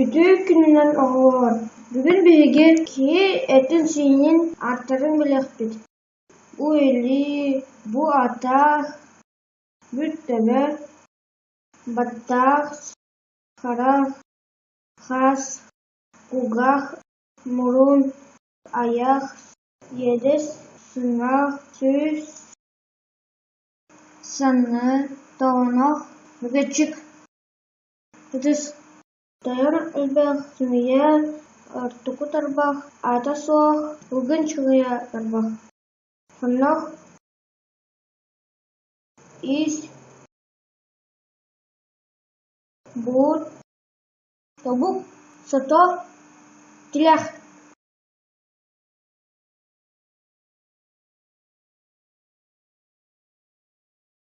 Үтүө күнүнэн оҕолоор, бүгүн биһиги киһи этин-сиинин ааттарын билиэхпит. Бу илии, бу атах, бу төбө, баттах, харах, хас, кулгаах, мурун, айах, иэдэс, сыҥаах, сүүс, санны, тоҕонох, мөкөччүк, ытыс. Тойон элбэх, сымыйа, ортоку тарбах, аата суох, ылгын чыгыйа тарбах, хоннох, ис, буут, тобук, сото, тилэх.